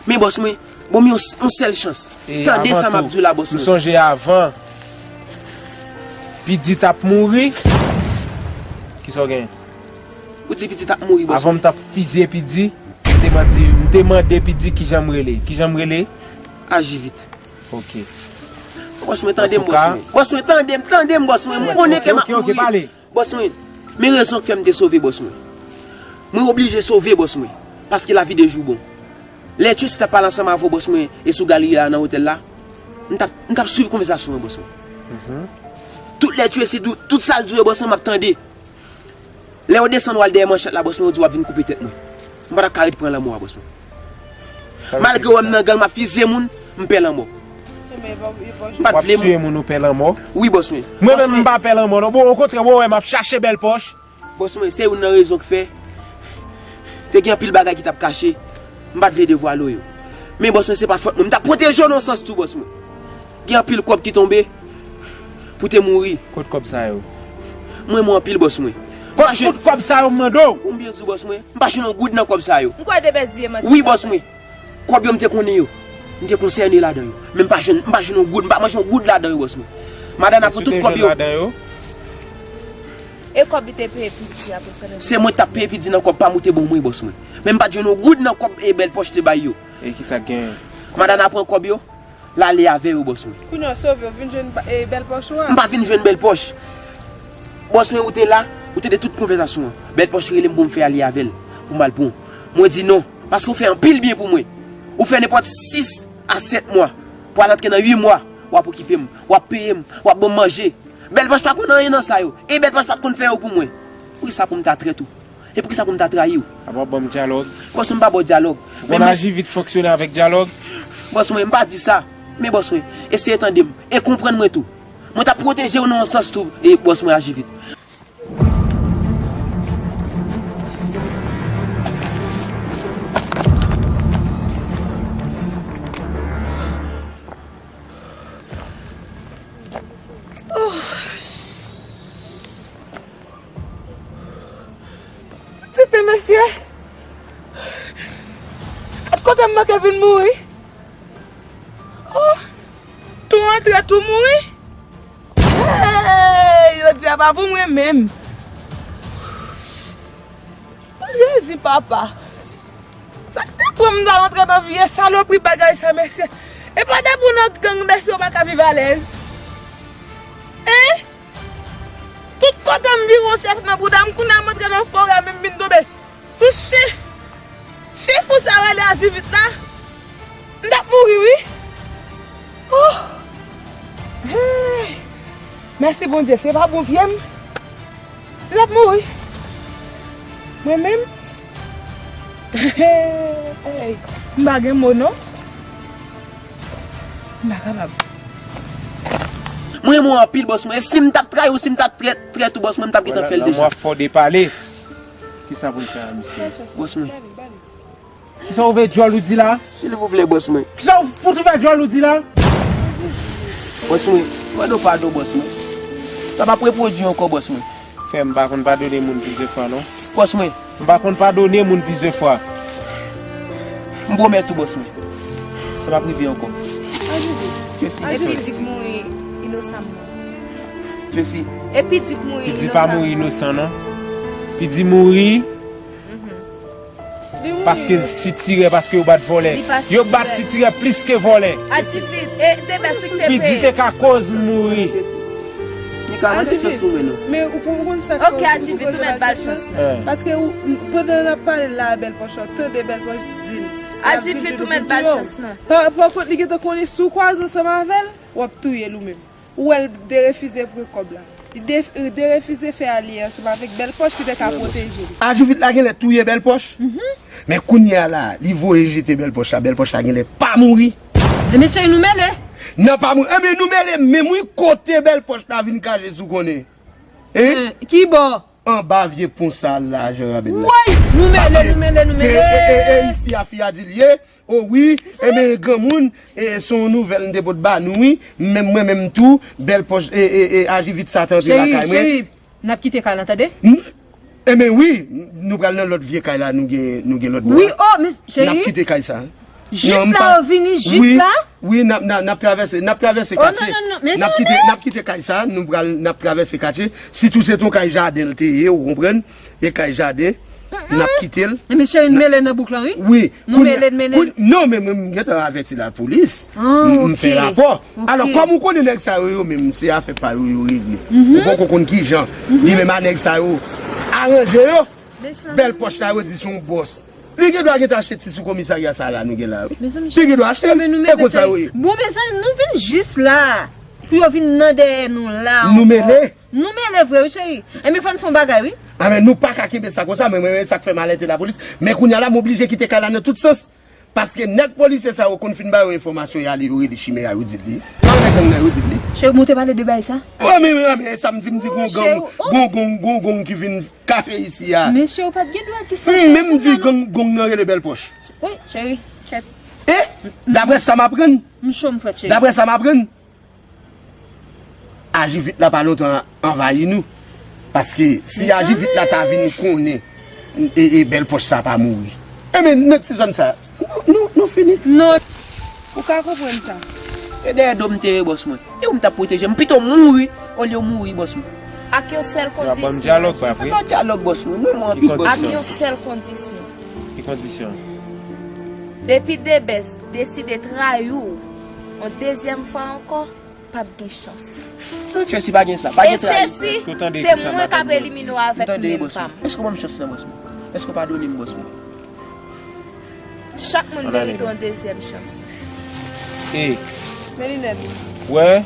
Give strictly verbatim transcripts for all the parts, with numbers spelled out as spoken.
Men bòs mwen, bon m yon, yon sèl chans. Tande sa m ap di w la bòs mwen. M sonje avan Pidi t ap mouri. Kisa w genyen? Ou di Pidi t ap mouri bòs mwen. Avan m t ap fizye Pidi, m te mande, m te mande Pidi kijan m rele. Kijan m rele? Aji vit. Ok. Bòs mwen, tande m bòs mwen. Bòs mwen, tande m, tande m bòs mwen. M konnen ke m ap mouri. Bòs mwen, men rezon k fè m te sove bòs mwen. Mwen oblije sove bòs mwen. Paske lavi de jou bon. Lè Tracy t ap pale ansanm avè w bòs mwen e sou galri a nan otèl la, m t ap, m t ap swiv konvèsasyon an bòs mwen. Tout lè Tracy di w, tout sa l di w yo bòs mwen, m ap tande. Lè yo desann w al dèyè manchèt la bòs mwen, yo di w ap vin koupe tèt mwen. M pa t ap ka ret pran lanmò a bòs mwen. Malgre w wè m nan gang, m ap fizye moun, m pè lanmò. M pa t vle moun. W ap tiye moun, ou pè lanmò? Wi bòs mwen. Mwen menm m pa pè lanmò non. Bon, okontrè, w wè m ap chache bèl pòch. Bòs mwen, se youn nan rezon k fè te gen anpil bagay ki t ap kache. M pa t vle devwale w yo. Men bòs mwen, se pa fòt mwen. M t ap pwoteje w nan sans tou bòs mwen. Gen anpil kòb ki tonbe pou te mouri. Kot kòb sa yo? Mwen renmen w anpil bòs mwen. Kot fout kòb sa yo m mande w? Ou m byen di w bòs mwen, m pa jwenn yon goud nan kòb sa yo. M kwè de bèz di e manti. Wi bòs mwen. Kòb yo m te konnen yo. M te konsène ladan yo. Men m pa jwenn, m pa jwenn yon goud, m pa manje yon goud ladan yo bòs mwen. Madana pran tout kòb yo. E kòb li te peye Pidi a pou fè nan... Se mwen k t ap peye Pidi nan kòb pa m ou te ban mwen bòs mwen. Men m pa t jwenn yon goud nan kòb e bèl pòch te bay yo. E kisa k genyen? Madana pran kòb yo. L ale avè yo bòs mwen. Kounye a w sove, w vin jwenn ba- e, bèl pòch ou a? M pa vin jwenn bèl pòch. Bòs mwen, ou te la, ou tande tout konvèsasyon an. Bèl pòch rele m pou m fè alye avè l, pou m al pran w. Mwen di non, paske ou fè anpil byen pou mwen. Ou fè nenpòt sis a sèt mwa, pou al antre nan uit mwa, w ap okipe m, w ap peye m, w ap ban m manje. Bèl pòch pa konn anyen nan sa yo, e bèl pòch pa t konn fè yo pou mwen. Poukisa pou m ta trèt ou? E poukisa pou m ta trayi w? Apa w ban m dyalòg? Bòs mwen, m pa ba w dyalòg. Ou konn aji vit fonksyone avèk dyalòg? Bòs mwen, m pa di sa. Men bòs mwen, eseye tande m e konprann mwen tou. Mwen t ap pwoteje w nan yon sans tou, e bòs mwen, aji vit. Tete mesye, gad kote m manke vin mouri. Oh, tou antre tou mouri. Hey, jodi a pa pou mwen menm. Jezi papa. Sa k te pran m ta rantre nan vye salopri bagay sa mesye. E pa depi w nan gang mesye w pa ka viv alèz. Hein? Tout kote m vire yon chèf nan bouda m, kounye a m antre nan forè a, men m vin tonbe sou chif, chif ou sa rele aji vit la. M t ap mouri wi. Oh. Hey. Mèsi Bondye, se pa bon vye m. M t ap mouri. Mwen menm. Hey. M pa gen mo non. M pa kapab. Mwen renmen w anpil bòs mwen. E si m t ap trayi w, si m t ap trèt, trèt ou bòs mwen, m t ap gentan fè l deja. Lanmò fò depale. Kisa pou n fè a misye? Bòs mwen. Kisa w vle djòl ou di la? Silvouplè bòs mwen. Kisa w fout ou fè djòl ou di la? Bòs mwen, mande w padon bòs mwen. Sa p ap repwodui ankò bòs mwen. Frè m, m pa konn padone moun plizyè fwa non. Bòs mwen. M pa konn padone moun plizyè fwa. M pwomèt ou bòs mwen. Sa p ap rive ankò. Anjou di. Jesi. Anjou di Pidi mouri inosan. Jesi. E Pidi mouri inosan. Pidi pa mouri inosan non. Pidi mouri. Paske l sitirè, paske yo bat vòlè. Yo bat sitirè plis ke vòlè. Aji vit, e te bèsik te peye. Pidi te ka koz mouri. Mika, mande chans pou mwen non. Men ou konn, ou konn sa k... Ok, aji vit, ou mèt ba l chans lan. Paske ou, pandan n ap pale la a bèl pòch, tande bèl pòch di l. Aji vit, ou mèt ba l chans lan. Pa, pa kont li gentan konnen si w kwaze ansanm avè l, w ap touye l ou menm. Ou wè l derefize pran kòb la. Li de, derefize fè alye ansanm avèk bèl pòch ki te ka pwoteje li. Aji vit la genlè touye bèl pòch. Men kounye a la, li voye jete bèl pòch la, bèl pòch la genlè pa mouri. Ebyen cheri, nou mele. Nan pa mouri. Ebyen nou mele menm wi, kote bèl pòch la vin kache si w konnen. Hein? Ki bò? Anba vye pon sa la, Jan Rabèl la. Woy! Nou mele, nou mele, nou mele. E, e, e, e isi a fi a di l ye. O wi, ebyen granmoun, e, se yon nouvèl m te pot ba nou wi. Menm mwen menm tou, bèl pòch, e, e, e, aji vit sa t antre lakay mwen. Cheri, cheri, n ap kite kay lan, tande? Ebyen wi, nou pral nan lòt vye kay la, nou gen, nou gen lòt bò a. Wi, o, men cheri. N ap kite kay sa. Jis la, yo vini jis la? Wi, n ap, n ap, n ap travèse, n ap travèse katye. N ap kite, n ap kite kay sa, nou pral, n ap travèse katye. Sitou se ton kay jaden l te ye, ou konprann? E kay jaden, n ap kite l. Men cheri, n mele nan bouk lan, wi. Wi. Nou mele, n mele. Non, men mwen, m gentan avèti lapolis. M fè rapò. Alò, kòm ou konnen nèg sa yo, yo menm, se afè pa yo, yo regle. Ou poko konn kijan. Li menm a nèg sa yo aranje yo. Bèl pòch la, yo di se yon bòs. Li gen dwa gentan achte ti sou komisarya sa la nou gen la, wi. Li gen dwa achte l. E konsa yo ye. Bon, mezanmi, nou vin jis la. Pou yo vin nan dèyè nou la ankò. Nou mele. Nou mele vre, wi, cheri. Enben, fò n fè yon bagay, wi. A, men nou pa ka kenbe sa konsa, men mwen, men sa k fè m alète lapolis. Men kounye a la, m oblije kite kay la nan tout sans. Paske nèg polisye sa yo konn fin ba yo enfòmasyon, y ale, yo rele chimè a, yo di l li. Pa nèg gang nan, yo di l li. Cheri, m te pale de bagay sa. O, men, men, men, sa m di, m di, gon gang, gon, gon, gon, gon ki vin kache isi a. Men cheri, ou pa t gen dwa di sa. Menm di gang, gang nan rele Bèl Pòch. Wi, cheri, kèt. E, daprè sa m aprann. M cho, m frèt, cheri. Daprè sa m aprann. Ajivit la pa lontan anvayi nou. Paske si Ajivit la ta vin konnen e, e Bèl Pòch sa pa mouri. Enben, nèg ti zòn sa, nou, nou, nou fini. Non. Ou ka konprann sa. E dèyè do m te ye, bòs mwen. E ou m t ap pwoteje. M pito mouri olye w mouri, bòs mwen. Ak yon sèl kondisyon. Yo ap ban m dyalòg, pa vre? Ban dyalòg, bòs mwen. Mwen, mwen anpil, bòs mwen. Ak yon sèl kondisyon. Ki kondisyon? Depi Debès deside trayi w yon dezyèm fwa ankò, p ap gen chans. Non, Tracy, pa gen sa. Pa gen trayi. E se si se mwen k ap elimine w avèk menm pa m. Èske w ban m chans lan, bòs mwen? Èske w padone m, bòs mwen? Chak moun merite yon dezyèm chans. E, men linèt li. Wè,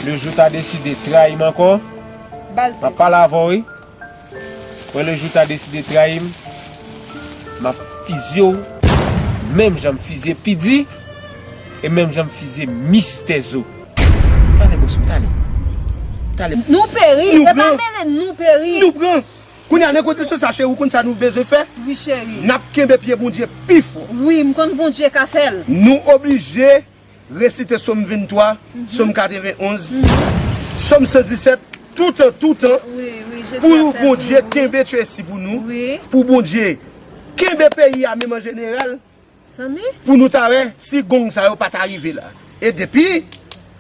lejou ta deside trayi m ankò, m ap pale avè w, wi. Wè, lejou ta deside trayi m, m ap fizye w menm jan m fizye Pidi e menm jan m fizye Mistè Zo. Tande, bòs mwen, tande. Tande. Nou peri, e pa mele, nou peri. Nou pran. Kounye a, nan kondisyon sa, cheri, ou konn sa nou bezwen fè? Wi, cheri. N ap kenbe pye Bondye pi fò. Wi, m konn Bondye ka fè l. Nou oblije resite Sòm venntwa, Sòm katrevenonz, Sòm san disèt, toutan, toutan, pou Bondye kenbe Tracy pou nou, pou Bondye kenbe peyi a menm an jeneral, pou nou ta wè si gang sa yo pa ta rive la. E depi,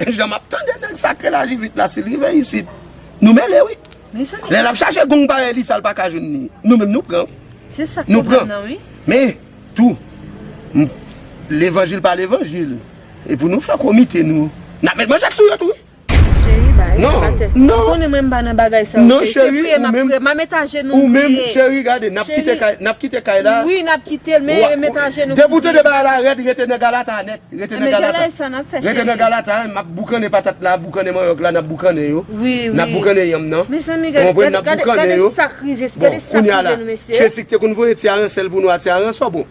jan m ap tande nèg sa k rele Ajivit la, si l rive isit, nou mele, wi. Lè l ap chache gang parèy li sa, l pa ka jwenn li. Nou menm, nou pran. Nou pran. Men, tou, m, levanjil pa levanjil. E pou nou fè komite nou, n ap met manchèt sou yo tou, wi. Cheri, bay sa atè. Non, non. Ou konnen mwen m pa nan bagay sa yo, cheri. Se priye m ap priye. M a met ajenou m priye. Ou menm, cheri, gade, n ap kite kay, n ap kite kay la. Wi, n ap kite l, men met ajenou pou m priye. Depi w tande bagay la rèd, rete nan galata nèt. Rete nan galata. Rete nan galata, m ap boukannen patat la, boukannen manyòk la, n ap boukannen yo. Wi, wi. N ap boukannen yanm nan. Mezanmi, gade, gade, gade sa k rive, gade sa k rive nou, mesye. Bon, kounye a la, Tracy k te konn voye ti aransèl pou nou a ti aransò, bon.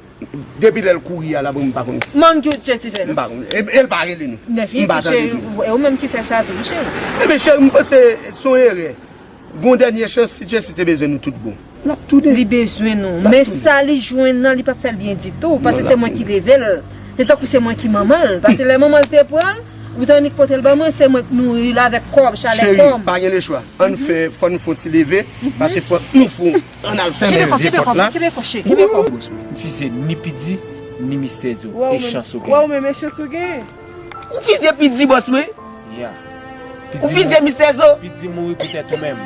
Depi lè l kouri a la, bon, m pa konn. Mank yo Tracy fè, non? M pa konn. E, e l pa rele nou. M pa tande tou. E ou menm ki fè sa tou, cheri. Enben, cheri, m panse se yon erè. Gon dènye chans, si Tracy te bezwen nou tout bon. L ap tounen. Li bezwen nou. Men sa li jwenn nan, li p ap fè l byen ditou. Paske se mwen ki leve l. Se tankou se mwen ki manman l. Paske lè manman l te pran l, ou t annik pote l ban mwen, se mwen k nouri l avèk kòb, chalè kò m. Cheri, pa gen lechwa. Ann fè, fò n fè yon ti leve. Paske fò nou fè yon, ann al fèmen vye pòt la. Kenbe kò, kenbe kò, cheri, kenbe kò. M fizye ni Pidi, ni Mistè Zo. E chans ou genyen. Wè ou menm, e chans ou genyen. Ou fizye Pidi, bòs mwen. Ya. Ou fizye Mistè Zo. Pidi mouri poutèt ou menm.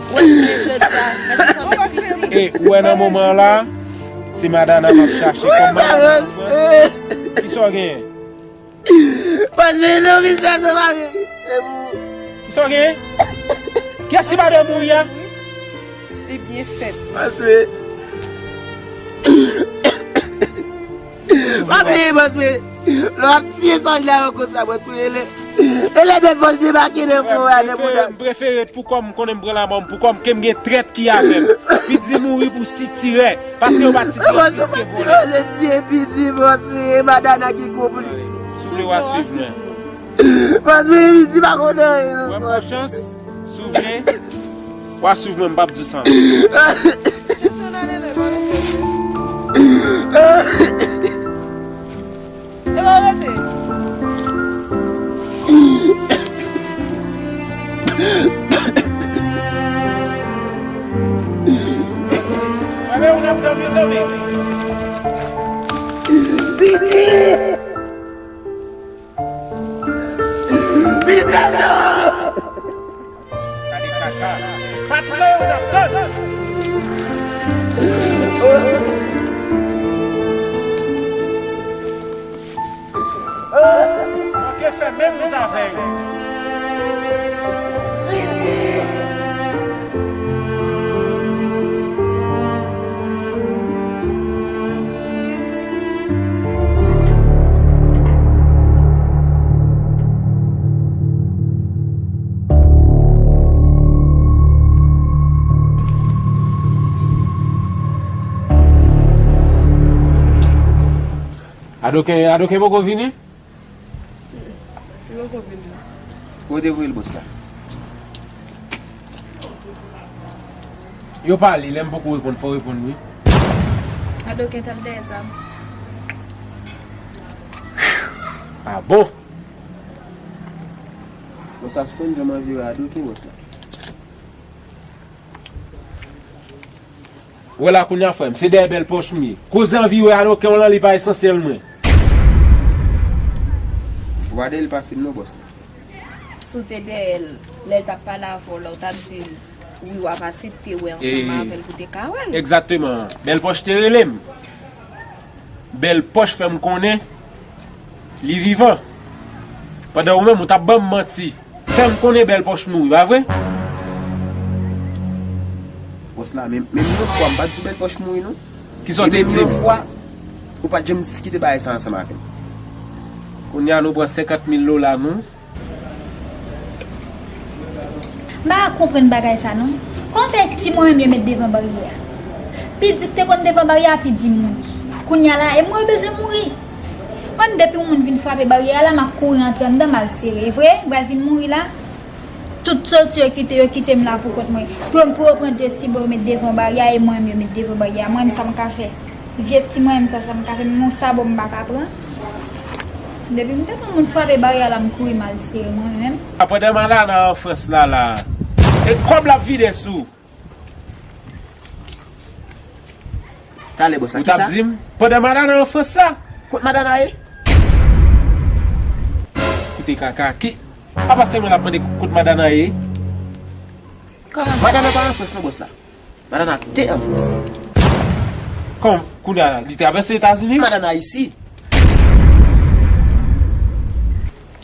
Wè, jounen jodi a, mèt sanble Pidi. E, ou wè nan moman an la, se Madana m ap chache kòm Madana an Frans. Kisa w genyen? Bòs mwen, non, Mistè Zo pa vle. Kisa w genyen? Kiyès ki pa dwe mouri a? Li byen fèt. Bòs mwen. Pa bliye, bòs mwen. Lè w ap tiye sòlda yo konsa, bòs mwen, e lè, e lè bèl pòch debake nan front a, nan bouda. M prefere pou kò m, konnen m pran lanmò m pou kò m, ke m gen trèt ki avè m. Pidi mouri pou sitirè. Paske yo pa sitirè plis ke vòlè. Bòs mwen, tiye Pidi, bòs mwen, e Madana ki konplis. Souple, w a swiv mwen. Bòs mwen, Pidi pa konn anyen, non. Wè m pran chans. Souvle, w a swiv mwen, m p ap di w sa ankò. Enben, ou n ap tann, mezanmi. Adoken, Adoken poko vini? Li poko vini. Kote voye l bòs la? Yo pale, lè m poko reponn, fò w reponn wi. Adoken t ap dèyè zam. Ah bon? Bòs la, si w konn jan m anvi wè Adoken, bòs la. Wè la kounye a frè m, se dèyè bèl pòch m ye. Koze anvi wè Adoken w lan li pa esansyèl mwen. Ou pa dèyè l pase m non bòs la. Si w te dèyè l, lè l t ap pale avè w la, w t ap di l wi w ap aksepte wè ansanm avè l pou w te ka wè l. Egzakteman. Bèl pòch te rele m. Bèl pòch fè m konnen li vivan. Pandan ou menm ou t ap ban m manti. Fè m konnen bèl pòch mouri, pa vre? Bòs la, menm, menm yon fwa m pa t di w bèl pòch mouri non. Kisa w te di m? Menm yon fwa, ou pa t janm diskite bagay sa ansanm avè m. Kounye a nou pran senkant mil dola nou. M pa ka konprann bagay sa non. Kòman fè ti mwen menm yo met devan baryè a? Pi di k te konn devan baryè a, pi di m mouri. Kounye a la, e mwen yo bezwen mouri. Mwen menm depi yon moun vin frape baryè a la, m ap kouri antre anndan, m al sere. E vre, m pral vin mouri la. Tout sòti yo kite, yo kite m la pou kont mwen. Pou yo, pou yo pran de sibò yo met devan baryè a, e mwen menm yo met devan baryè a. Mwen menm sa m ka fè. Vye ti mwen menm sa, sa m ka fè, menm yon sabò m pa ka pran. Depi m te wè moun frape baryè a la, m kouri m al sere mwen menm. Pandan Madana an Frans la, la, e kòb l ap vide sou. Talè bòs la, ou t ap kisa? Di m, pandan Madana an Frans la. Kot Madana ye? Koute kaka, ki, apa se mwen l ap mande kot Madana ye? Kòman? Madana pa an Frans non bòs la. Madana te an Frans. Kòman? Kounye a, li travèse Etazini? Madana isi.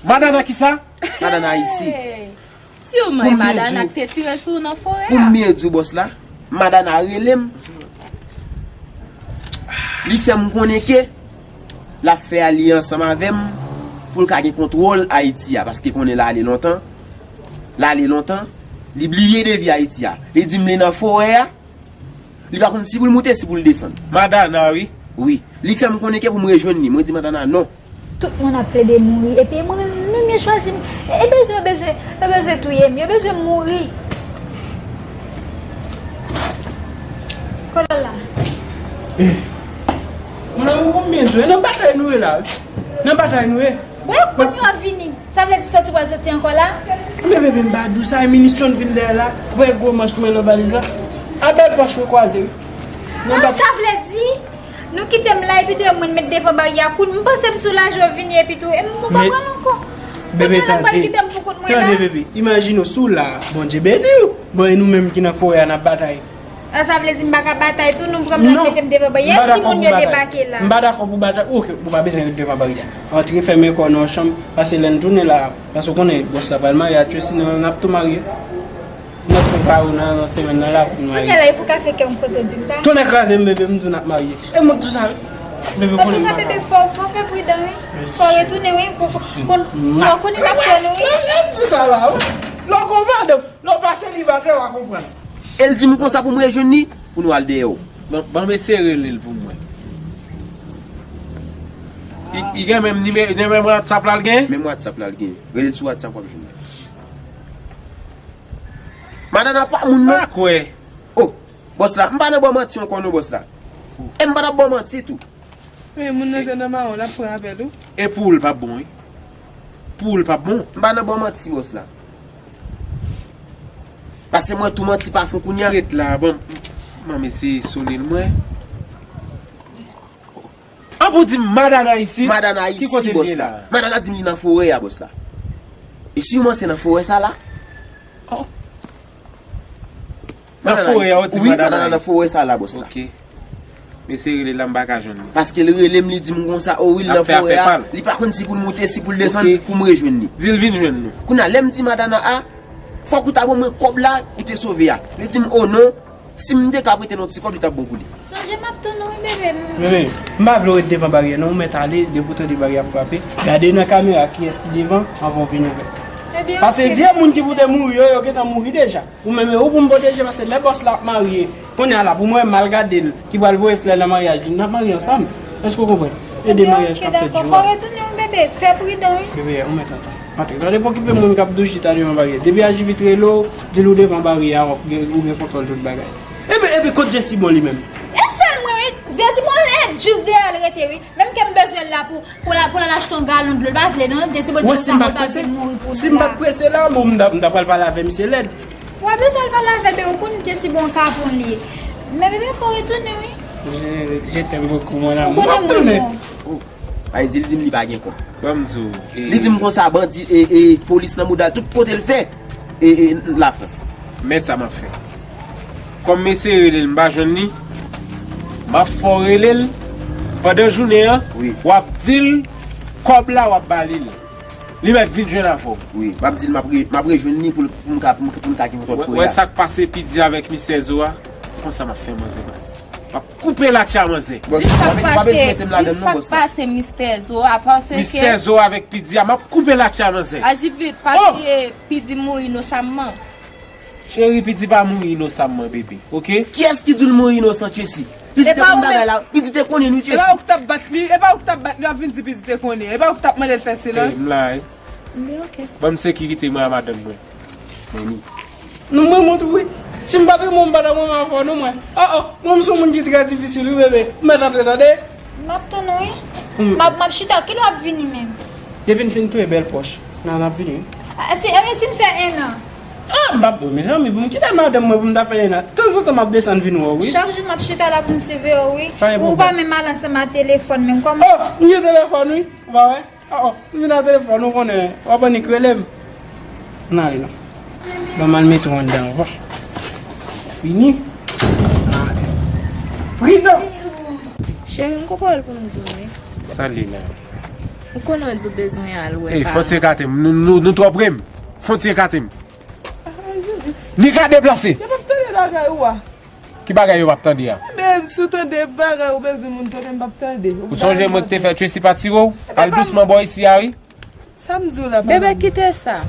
Madana kisa? Madana isi. Hey! Siman e Madana k te tire sou w nan forè a. Pou m byen di w bòs la, Madana rele m. Li fè m konnen ke l ap fè alye ansanm avè m pou l ka gen kontwòl Ayiti a, paske konnen l ale lontan. L ale lontan, li bliye de vi Ayiti a. Li di m li nan forè a, li pa konn si pou l moute, si pou l desann. Madana, wi. Wi. Li fè m konnen ke pou m rejwenn li. Mwen di Madana non. Tout moun ap plede mouri. Epi mwen menm, menm yo chwazi m. E, e bezwen, yo bezwen, yo bezwen touye m. Yo bezwen m mouri. Kolè la. Eh. Mon amour, konbyen di w? E nan batay nou ye la, wi. Nan batay nou ye. Wè, kounye w ap vini. Sa vle di sòti pral sòti ankò la? Men bebe, m pa di w sa, e minisyon vin dèyè la. Wè gwo manch mwen nan valiz la. A bèl pòch nou kwaze, wi. Nan bat- sa vle di, nou kite m la, epi tou e mwen met devan baryè a. Kounye m panse m soulaje w vini, epi tou, e m pa pral ankò. Bebe, tande. Kounye w la pral kite m pou kont mwen la. Tande, bebe, imajine w si w la, Bondye beni w. Bon, e nou menm ki nan forè a, n ap batay. A, sa vle di m pa ka batay tou, nou pran m nan mete m devan baryè, si moun yo debake la. M pa dakò pou batay. Oke, ou pa bezwen ret devan baryè. Antre, fèmen kò w nan yon chanm, paske lè n tounen la, paske w konnen, bòs la pral marye a, tchwe, sinon n ap tou marye. N ap prepare w nan, nan semèn nan la pou n marye. Kounye a la, e pou kafe kè m kote w di m sa? Tonnè kraze m, bebe, m di w n ap marye. E mwen tou sa, bebe, konnen m pa ka. Bebe, fò, fò fè pridan, wi. Fò retounen, wi. Fò, fò, fò konnen m ap tann ou, wi. Tou sa la, wi. Lè w konprann, lè w pa selibatè, w a konprann. E l di m konsa pou m rejwenn li, pou nou al dèyè w. Ban, ban m eseye rele l pou mwen. Li, li gen menm nime-, gen menm WhatsApp la l gen? Menm WhatsApp la l gen. Rele l sou WhatsApp w ap jwenn li. Madana pa moun non. Pa kwè. Oh, bòs la, m pa nan ba w manti ankò non bòs la. E m pa t ap ba w manti tou. Men moun nan te nan mawon, l ap pran avè l wi. E pou ou l p ap bon wi. Pou ou l p ap bon. M pa nan ba w manti bòs la. Paske mwen tou manti pa fon kounye a. Ret la, bon, m, m eseye sone l mwen. An pou di m Madana isi? Madana isi bòs la. Madana di m li nan forè a bòs la. E si w manse nan forè sa la? Oh. Nan forè a ou di wi, Madana nan forè sa la bòs la. Ok. M eseye rele l la m pa ka jwenn li. Paske l rele m li di m konsa o wi l nan forè a. Li pa konn si pou l moute, si pou l desann pou m rejwenn li. Di l vin jwenn nou. Kounye a lè m di Madana a, fòk ou ta ban mwen kòb la ou te sove a. Li di m o non, si m te ka prete l yon ti kòb li t ap bon pou li. Sonje m ap tann ou wi bebe m. Bebe, m pa vle w ret devan baryè non, ou mèt ale depi w tande baryè ap frape. Gade nan kamera kiyès ki devan anvan w vin ouvè. Paske vye moun ki pou te mouri yo, yo gentan mouri deja. Ou menm e ou pou m pwoteje paske lè bòs la ap marye, kounye a la pou mwen m al gade l ki pral voye flè nan maryaj li, n ap marye ansanm. Èske w konprann? E de maryaj k ap fèt jou a. Fò retounen wi bebe, fè pridan wi. Bebe, ou mèt antre. Antre. Pa depi okipe moun k ap dou chita devan baryè. Depi Ajivit rele w, di l ou devan baryè a, w ap gen, ou gen kontwòl tout bagay. Ebe, ebe, kot Jesi bon li menm? E sèl mwen wi, Jesi bon lèd, jis dèyè l rete wi. Menm ke m bezwen l la pou, pou l al, pou l al achte yon galon dlo, l pa vle non. Jesi bon di konsa, l pa vle mouri pou nou la. Si m pa t prese la, bon, m ta, m ta pral pale avè misye lèd. Ou pa bezwen al pale avè l, bebe, ou konn Jesi bon kapon li ye. Men bebe, fò retounen wi. Je, je t'aime beaucoup, mon amour. M ap tounen. Oh, ay di l di m li pa gen kòb. Ban m di w, e, li di m konsa, bandi, e, e, polis nan mouda l, tout kote l fè, e, e, Lafrans. Men sa m ap fè. Kòm m eseye rele l, m pa jwenn li, m ap fè w rele l pandan jounen an, wi, w ap di l kòb la, w ap ba li l. Li mèt vin jwenn avè w. Wi, m ap di l m ap re-, m ap rejwenn li pou l, pou m ka, pou m, pou m ka gen kontwòl fouye a. Wè sa k pase Pidi avèk mistè Zo a? Konsa m ap fè manzè baz. M ap koupe latcha manzè. Di sa k pase, di sa k pase mistè Zo a, paske mistè Zo avèk Pidi a, m ap koupe latcha manzè. Aji vit, pa bliye Pidi mouri inosamman. Cheri, Pidi pa mouri inosamman, bebe, oke? Kiyès ki di w l mouri inosan, Tracy? Pidi te konn bagay la, Pidi te konnen wi, Tracy. E pa ou k t ap bat li, e pa ou k t ap bat li, w ap vin di Pidi te konnen. E pa ou k t ap mande l fè silans. Ey, m la wi. Ban m sekirite mwen a madanm mwen. Meni. Non, mwen, mwen tou wi. Si m pa t renmen w, m pa t ap renmen avè w non, mwen. Oh, oh, mwen, m se yon moun ki trè difisil wi, bebe. M mèt antre, tande? M ap tann ou wi. M ap, m ap chita, kilè w ap vini menm? Depi n fin touye bèl pòch, n a, n ap vini wi. A, si, ebyen, si n fè en an? Ah, m p ap, mezanmi, pou m kite madanm mwen pou m ta fè en an. Tanzantan, m ap desann vin wè w wi. Chak jou m ap chita la pou m siveye w wi. Pa gen pwoblèm. Ou pa menm al ansanm a telefòn menm, kòman? Oh, m gen telefòn wi. Ou pa wè? Oh, oh, m vin a telefòn, ou konnen, w ap annik rele m. N ale non. Ban m al mete w anndan anvan. Fini. Pridan. Cheri, m gon pawòl pou m di w wi. Sa l ye la? Ou konnen w di w bezwen al wè pa. Ey, fò w ti ekate m. Nou, nou, nou twò pre m. Fò w ti ekate m. Ni ka deplase. Yo p ap tande bagay ou a. Ki bagay yo p ap tande a? Men si w tande bagay ou bezwen moun tande, m p ap tande. Ou sonje mwen ki te fè Tracy pa tire w? Al dousman bò isi a wi. Sa m di w la, pa... Bebe, kite sa.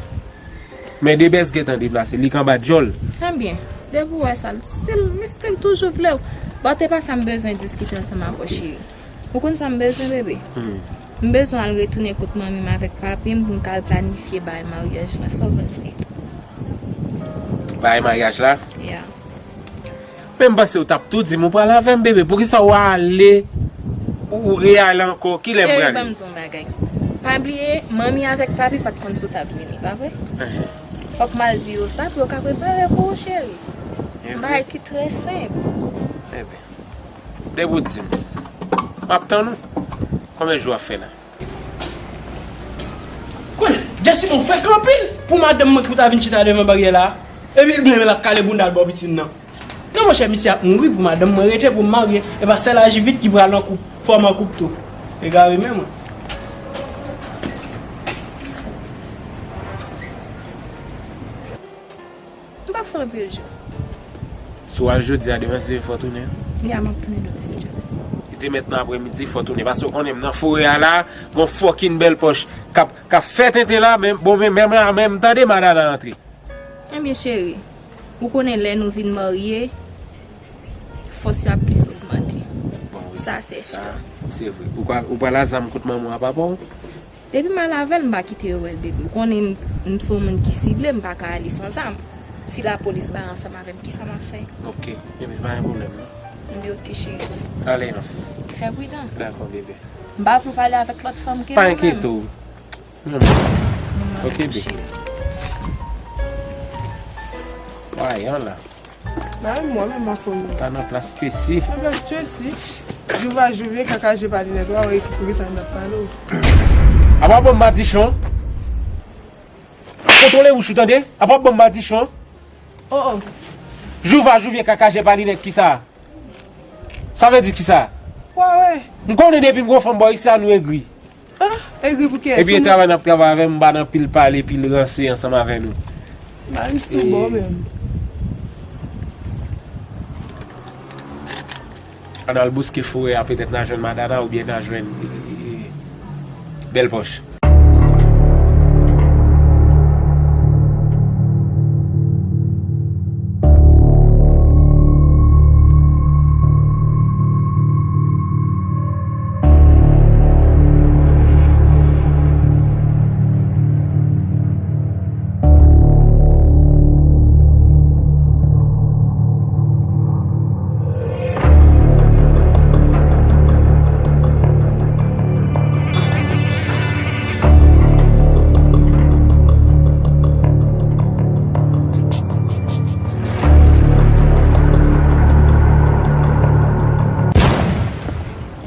Men de bèz gentan deplase, li k anba djòl. Ebyen, depi w wè sa, l still, mi still toujou vle w. Bon, te pa sa m bezwen diskite ansanm avè w, cheri. Ou konn sa m bezwen, bebe? Hmm. M bezwen al retounen kot manmi m avèk papi m pou m ka al planifye bagay maryaj la. Sa w panse? Bagay maryaj la? Yeah. Men m panse w t ap tou di m ou pral avè m, bebe. Poukisa w ale, ou, ou reyale ankò? Kilè m prale? Cheri, ban m di w yon bagay. Pa bliye, manmi avèk papi pa t konn si w t ap vini, pa vre? Enhen. Fòk m al di yo sa pou yo ka prepare pou ou, cheri. Yon bagay ki trè senp. Enben. Depi w di m, m ap tann ou. Konbyen jou w ap fè la? Konnen, Jesi bon frekan anpil pou madanm mwen ki pou ta vin chita devan baryè la. Epi, ebyen, l ap kale bounda l bò pisin nan. Non, monchè, misye ap mouri pou madanm mwen rete pou m marye. E pa sèl Ajivit ki pral an koup, fò m an koup tou. Egare menm mwen. M p ap fè anpil jou. Si w al jodi a, demen si Dye vle fò w tounen. Ya, m ap tounen demen si Dye vle. Li te mèt nan aprèmidi, fò w tounen. Paske w konnen m nan forè a la, gon fòkin bèl pòch k ap, k ap fè tenten la, men, bon, men, men, men, men m tande madada antre. Ebyen, cheri, ou konnen lè nou vin marye, fòs yo ap plis ogmante. Bon, wi. Sa, se si. Sa, se vre. Ou pa, ou pral a zam kot manman w a papa w? Depi m al avè l, m pa kite yo wè l, bebe. Ou konnen m, m se yon moun ki sible, m pa ka ale san zam. Si lapolis bay ansanm avè m, kisa m ap fè? Oke, bebe, pa gen pwoblèm, non. M di oke, cheri. Ale, non. Fè pridan. Dakò, bebe. M pa vle w pale avèk lòt fanm ke mwen menm. Pa enkyete w. Non, non. Oke, bebe. Cheri. Wa, yon la. Ba m mwen, men m pa konn non. Pa nan plas Tracy. Nan plas Tracy. Jouva, Jouvye, Kaka, je pa linèt. Wa wè ki, poukisa m t ap pale w. Apa bon madichon? Kontwole wouch ou tande? Apa bon madichon? Oh, oh. Jouva, Jouvye, Kaka, je pa linèt, kisa? Sa vle di kisa? Wa wè. M konnen depi m gon fanm bò isi a nou egri. Ah, egri pou kiyès? Epi e travay n ap travay avè m, m pa nan pil pale, pil ranse ansanm avè nou. Ba m sou bò menm. Ann al bouske forè a, petèt n a jwenn madada oubyen n a jwenn, e, e, e, bèl pòch.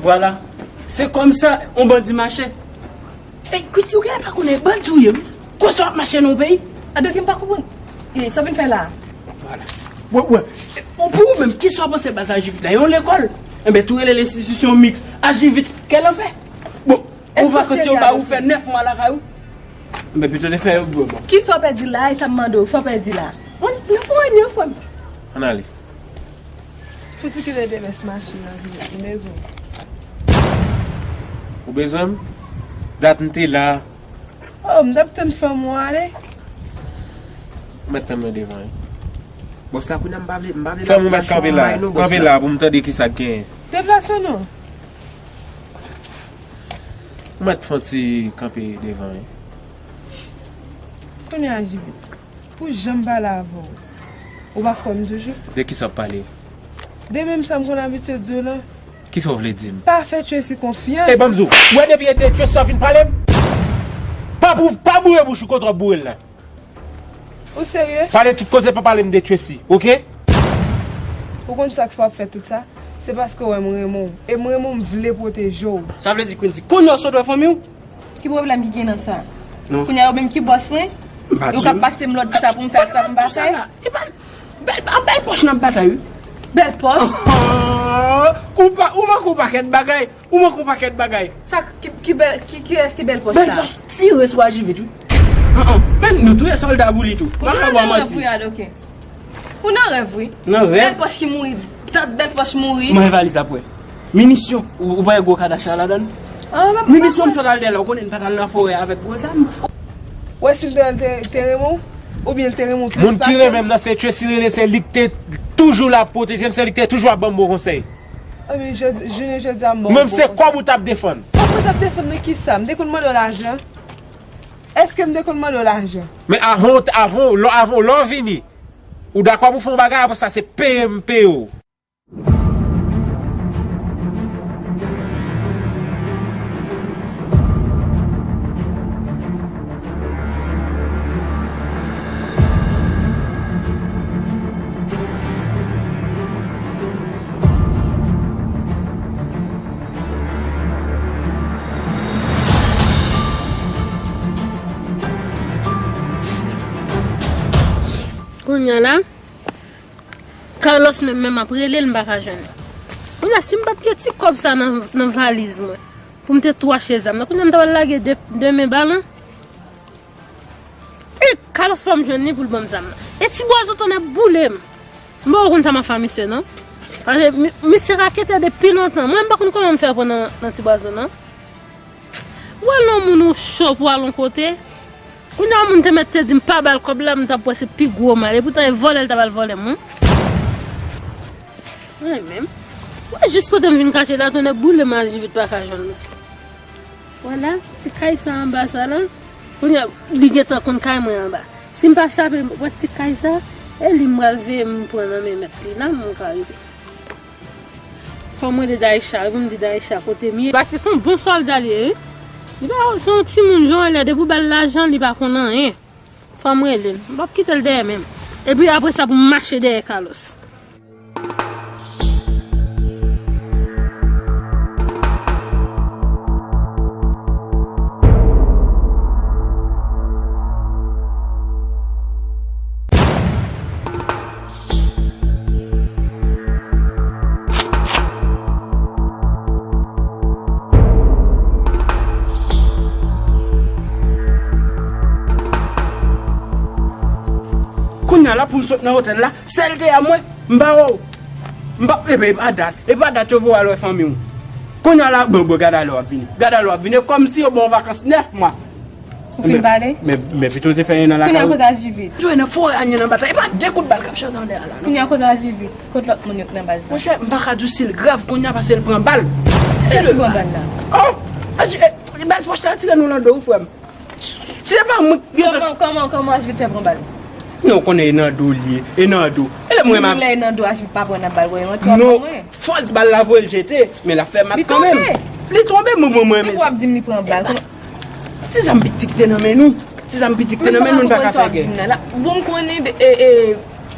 Vwala. Se kòmsa yon bandi mache. Ey, Kwiti, ou genlè pa konnen bandi ou ye, wi. Konsa w ap mache nan yon peyi? Adoke, m pa konprann. E, sa w vin fè la a? Vwala. Wè, wè. Ou, pou ou menm, kisa w panse baz Ajivit la? Yon lekòl? Enben, tou rele l enstitisyon miks. Ajivit, kè lanfè. Bon, ou vakans yo ba ou fè nèf mwa lakay ou? Enben, pito te fè yo bon. Kisa w pèdi la? E sa m mande w, sa w pèdi la? Ann, nan fò anyen, frè m. Ann ale. Fouti kite de vès machin nan, m bezwen. Ou bezwen m? Dat m te la. Oh, m t ap tann fanm ou ale. Ou mèt tann mwen devan, wi. Bòs la, kounye a m pa vle, m pa vle. Fanm ou mèt kanpe la. Kanpe la pou m tande kisa k genyen. Deplase non. Ou mèt fè yon ti kanpe devan, wi. Kounye a, Jivit. Pou jan m pale avè w, ou pa kwè m toujou? De kisa w ap pale? De menm sa m konn abitye di w lan. Kisa w vle di m? Pa fè Tracy konfyans. Ey, ban m di w, ou wè depi e de Tracy w ap vin pale m? Pa pou, pa boure bouch ou kote w ap boure l la. Ou serye? Pale tout koze, pa pale m de Tracy, oke? Ou konn sa k fè w ap fè tout sa? Se paske w wè m renmen w. E m renmen w, m vle pwoteje w. Sa vle di, Quincy, kounye a w sot wè fanmi w? Ki pwoblèm ki gen nan sa? Non. Kounye a yo menm ki bòs mwen? M pa di w. Yo k ap pase m lòd sa pou m fè ak sa pou m pa fè? E pa bèl, bèl pòch n ap batay, wi. Bèl pòch? Ah, ou pa, ou manke yon pakèt bagay. Ou manke yon pakèt bagay. Sa, ki, ki bèl, ki, kiyès ki bèl pòch la? Bèl pòch tire sou Ajivit, wi. Ah, ah. Men nou touye sòlda pou li tou. Ou nan rèv, wi, Adoke. Ou nan rèv, wi. Nan rèv? Bèl pòch ki mouri, tant bèl pòch mouri. Mwen valiz ap wè. Minisyon, ou, ou pa wè gwo kadav sa ladan l? Ah, m ap, m ap wè. Minisyon m sot al dèyè la, ou konnen n pa t al nan forè avèk gwo zam. Ou wè si l te, te, te renmen w, oubyen l te renmen w plis pase m? Moun ki renmen m nan se Tracy rele, se li k te toujou la ap pwoteje m, se li k te toujou ap ban m bon konsèy. Ebyen, jodi, jounen jodi a m ba w bon konsèy. Mwen, se kòb ou t ap defann. Kòb mwen t ap defann nan kisa? M te konn mande w lajan? Èske m te konn mande w lajan? Men avan, avan, lè, avan, lè w vini, ou dakò pou fè yon bagay, apre sa, se peye m peye w. Kounye a la, Carlos menm, menm ap rele l, m pa ka jwenn li. Kounye a, si m pa t gen ti kòb sa nan, nan valiz mwen, pou m te tou achte zam nan, kounye a m ta pral lage de, de men balan. E Carlos fò m jwenn li pou l ban m zam nan. E Ti Bwazo tonnè boule m. M poko konn sa m ap fè a misye non. Paske mi-, misye raketè depi lontan. Mwen, m pa konn kòman m fè pran nan, nan Ti Bwazo non. Ou al nan moun ou cho pou al yon kote. Kounye a moun te mèt te di m pa ba l kòb la, m t ap wè se pi gwo mal. E poutan e vòlè l ta pral vòlè m wi. Mwen menm. Ou wè jis kote m vin kache la, tonnè boule m, Ajivit pa ka jwenn mwen. Vwala, ti kay sa anba sa la. Kounye a, li gentan konn kay mwen anba. Si m pa chape, wè ti kay sa, e li m pral veye m pran nan men mèt li la, m ka rete. Fò m rele Daïcha, wi, pou m di Daïcha kote m ye. Paske se yon bon sòlda li ye, wi. Li pa, se yon timoun, jan w wè l la, depi w ba l lajan, li pa konn anyen. Fò m rele l. M p ap kite l dèyè menm. Epi apre sa, pou m mache dèyè Carlos. Kounye a la pou m sot nan otèl la, sèl te a mwen, m pa wè w. M pa, e, e pa dat, e pa dat yo voye w al wè fanmi w. Kounye a la, bon, bon, gade a lè w ap vini. Gade a lè w ap vini, e kòmsi yo ba w vakans nèf mwa. Ou fin pale? Men, men pito te fè yon nan lakay ou. Kounye a kote Ajivit? Jwenn nan forè a, nyen nan batay. E pa de kout bal k ap chante anlè a la, non. Kounye a kote Ajivit? Kot lòt moun yo k nan baz la? Monchè, m pa ka di w si l grav kounye a paske l pran bal. Kiyès ki pran bal la? Oh! Aji-, e, e bal fòch la tire nou nan do, wi, frè m. Si se pa mwen ki... Kòman, kòman, kòman Ajivit fè pran bal? Non, ou konnen e nan do l ye, e nan do. E lè mwen... Menm lè e nan do, Ajivit pa pran nan bal, wè, yon tròp mwen. Non, fòs bal la voye l jete, men l ap fè mak kanmenm. Li tonbe? Li tonbe, mwen, mwen, mwen, men... Epi w ap di m li pran bal. Ti zam piti ki te nan men nou. Ti zam piti ki te nan men nou, n pa ka fè gè. Bon, m konnen, e, e,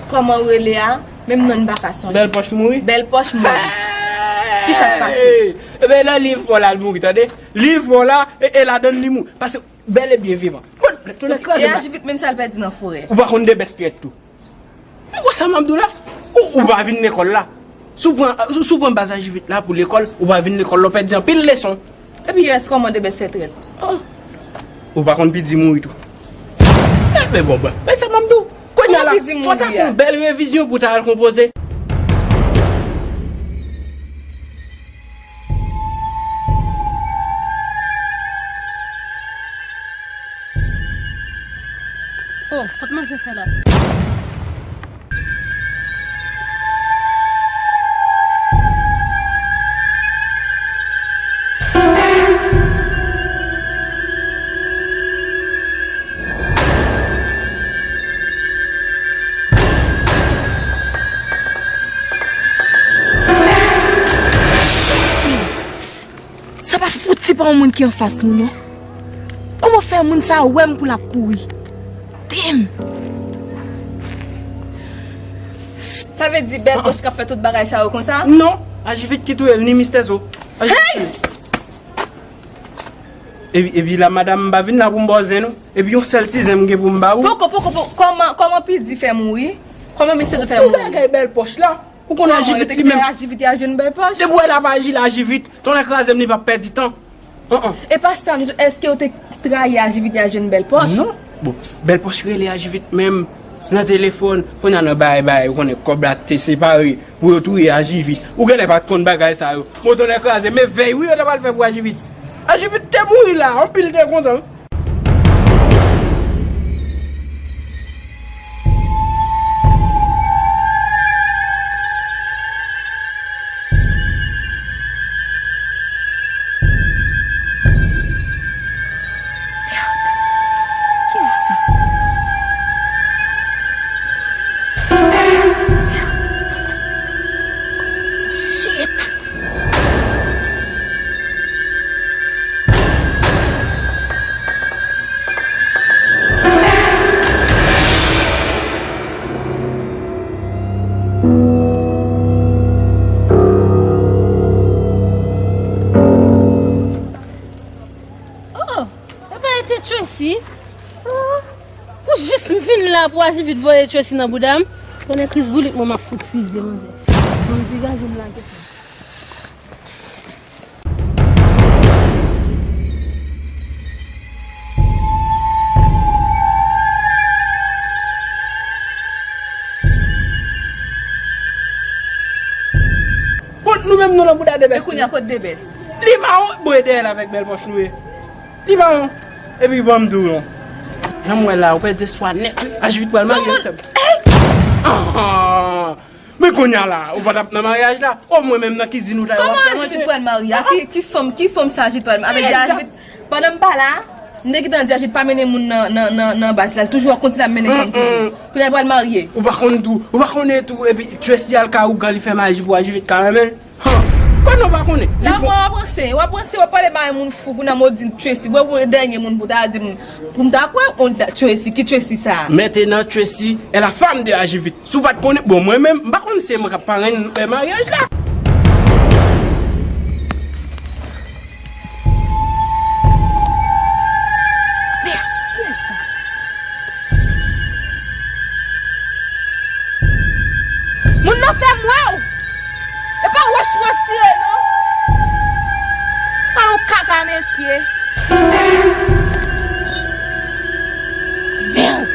kòman w rele a, menm non n pa ka sonje. Bèl pòch mouri? Bèl pòch mouri. Kisa k pase? Hey! Ebyen, nan liv pa w la, l mouri, tande? Liv pa w la, e, e ladann li mouri. Paske bèl e byen vivan. Bon, tonnè kraze m. E Ajivit menm sa l pèdi nan forè. Ou pa konn Debès trèt tou. Ou wè sa m ap di w la? Ou, ou pa vin lekòl la. Si w pran, si w pran baz Ajivit la pou lekòl, ou pa vin lekòl la, w pèdi anpil leson. Epi kiyès kòmande bèsfè trèt? Oh. Ou pa konn Pidi mouri tou. Enben bon, bon. Men sa m ap di w. Kounye a la, fò w ta fè yon bèl revizyon pou w ta al konpoze. Oh, kot manzè fè la? Sa pa fouti pa yon moun ki anfas nou, non. Kòman fè moun sa a wè m pou l ap kouri? Damn! Sa vle di Bèl Pòch k ap fè tout bagay sa yo konsa? Non, Ajivit ki touye l, ni Mistè Zo. Ajivit. Hey! Epi, epi la, madanm, m pa vin la pou m ba w zen, non. Epi yon sèl ti zen m gen pou m ba ou. Poko, poko, poko. Kòman, kòman Pidi fè mouri? Kòman Mistè Zo fè mouri? Yon bagay Bèl Pòch la. Ou konn Ajivit li menm. Ajivit, Ajivit, Bèl Pòch. Depi w wè l ap aji la, Ajivit, tonnè kraze m, li p ap pèdi tan. An, an. E pa sa, m di, èske w te trayi Ajivit, Ajivit, Bèl Pòch? Non. Bon, Bèl Pòch rele Ajivit menm nan telefòn. Kounye a nan bay bay, ou konnen kòb la te separe pou yo touye Ajivit. Ou genlè pa t konn bagay sa yo. Bon, tonnè kraze, men vèy wi yo ta pral fè pou Ajivit. Ajivit te mouri la, anpil te kontan. Mèd! Kiyès sa? Mèd! Shit! Oh, epa e te Tracy? Oh, pou jis m vin la pou Ajivit voye Tracy nan bouda m. Tonnè kris boulit mwen m ap fout fizye manzè. Mwen degaje m lage sa. Bon, nou menm nou nan bouda Debès. E kounye a, kote Debès? Li mawon, bon, e dèyè l avèk Bèl Pòch nou ye. Li mawon. Epi ban m di w non. Jan m wè la, ou pèdi espwa nèt wi. Ajivit pral marye sè m. Ah, ah. Men kounye a la, ou pa t ap nan maryaj la? O mwen menm nan kizin ou ta ye w ap fè manje. Kòman Ajivit pral marye? A ki, ki fanm, ki fanm sa Ajivit pral marye? Avèk Ajivit, pandan m pa la, m te gentan di Ajivit pa mennen moun nan, nan, nan, nan baz la, l toujou ap kontinye ap mennen fanm toujou. Kounye a l pral marye. Ou pa konn tou, ou pa konnen tou, epi Tracy al ka ougan li fè maji pou Ajivit ka renmen. Han, konnen ou pa konnen. La mwen w ap ranse, w ap ranse, w ap pale bay moun fou, kounye a m ou di Tracy, mwen mwen dènye moun pou ta di m, pou m ta kwè, on Tracy, ki Tracy sa? Mentenan Tracy est la femme de Ajivit. Si w pa t konnen, bon, mwen menm, m pa konn si se mwen k ap parenn, eh, maryaj la. Moun nan fè m wè w. E pa wòch mwen tire non. Pa yon kaka mesye. Mèd.